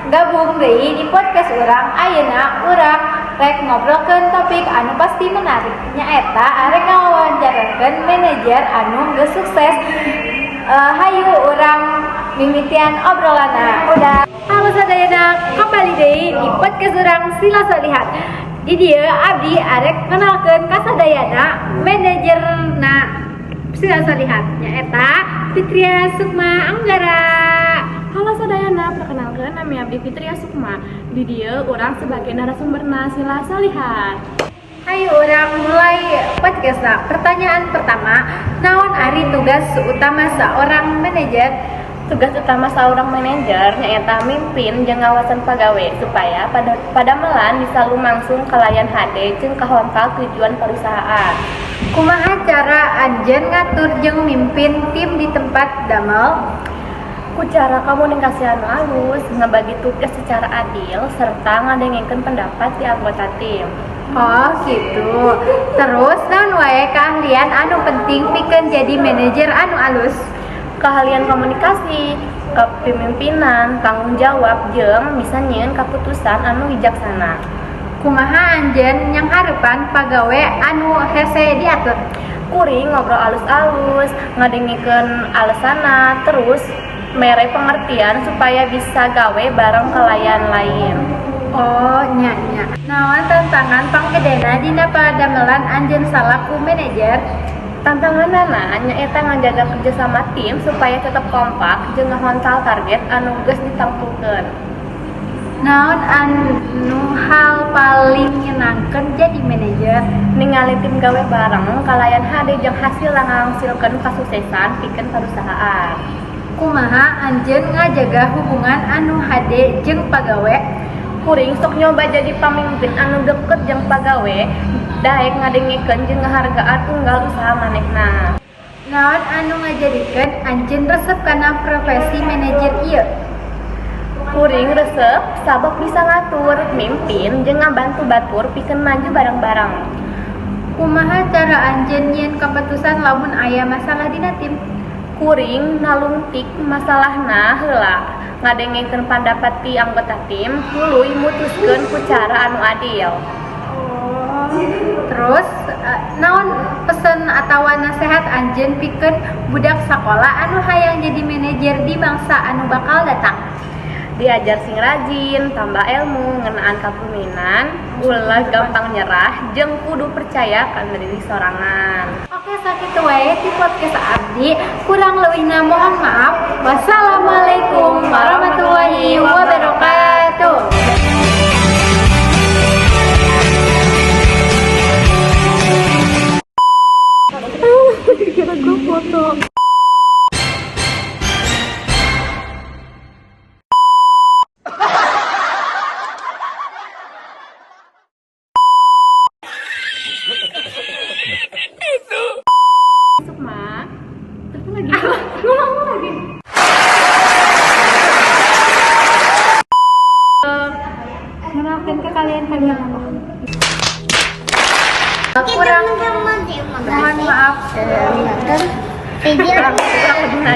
Gabung deui di podcast urang. Ayeuna urang rek ngobrolkeun topik anu pasti menarik. Nyaeta arek ngawawancarakeun manajer anu geus sukses. Hayu urang mimitian obrolanna. Udah. Halo sadayana, kembali deui di podcast urang Sila Solihat. Di dieu abdi arek kenalkeun ka sadayana manajerna Sila Solihat, nyaeta Fitria Sukma Anggara. Halo sadayana, perkenalkan nami abdi Fitria Sukma. Di dieu urang sebagai narasumberna Sila Solihat. Hayu urang mulai podcast. Pertanyaan pertama, naon ari tugas utama seorang manajer? Tugas utama seorang manajer nyaeta mimpin jeung ngawasan pagawe supaya padamelan bisa lumangsung kalayan hade jeung kahontal tujuan perusahaan. Kumaha cara anjeun ngatur jeung mimpin tim di tempat damel? Ku cara komunikasi anu alus, ngabagi tugas secara adil, serta ngadengekeun pendapat di anggota tim. Oh gitu. Terus naon wae keahlian anu penting pikeun jadi manajer anu alus? Keahlian komunikasi, kepemimpinan, tanggung jawab, jeung bisa nyieun kaputusan anu bijaksana. Kumaha anjeun nyanghareupan pagawe anu hese diatur? Kuring ngobrol alus-alus, ngadengekeun alesanna, terus mere pengertian supaya bisa gawe bareng kalayan lain. Oh nya nya. Naon tantangan panggedena dina padamelan anjeun salaku manajer? Tantanganana nyaeta ngajaga kerjasama tim supaya tetap kompak jeung ngahontal target anu geus ditangtukeun. Naon anu hal paling nyenangkeun jadi manajer? Ningali tim gawe bareng kalayan hade jeung hasil ngangsilkeun kasuksesan pikeun perusahaan. Kumaha anjeun ngajaga hubungan anu hade jeung pagawe? Kuring sok nyoba jadi pamimpin anu deket jeung pagawe, daek ngadengekeun jeung ngahargaan unggal usaha manehna. Naon anu ngajadikeun anjeun resep kana profesi manajer ieu? Kuring resep sabab bisa ngatur, mimpin jeung ngabantu batur pikeun maju bareng-bareng. Kumaha cara anjeun nyieun kaputusan lamun aya masalah dina tim? Kuring nalungtik masalahna heula, ngadengekeun pandapat ti anggota tim, tuluy mutuskeun ku cara anu adil. Oh. Terus naon pesen atawa nasehat anjeun pikeun budak sakola anu hayang jadi manajer di mangsa anu bakal datang? Diajar sing rajin, tambah ilmu ngeunaan kapemimpinan, ulah gampang nyerah, jeung kudu percaya kana diri sorangan. Oke, sakitu wae di podcast abdi. Kurang leuwihna mohon maaf. Wassalamualaikum warahmatullahi wabarakatuh. Kira gue foto. Sukma, telepon lagi. Ngomong lagi. Kenalkan ke kalian kalian apa? Kurang mohon maaf. Kurang lebih.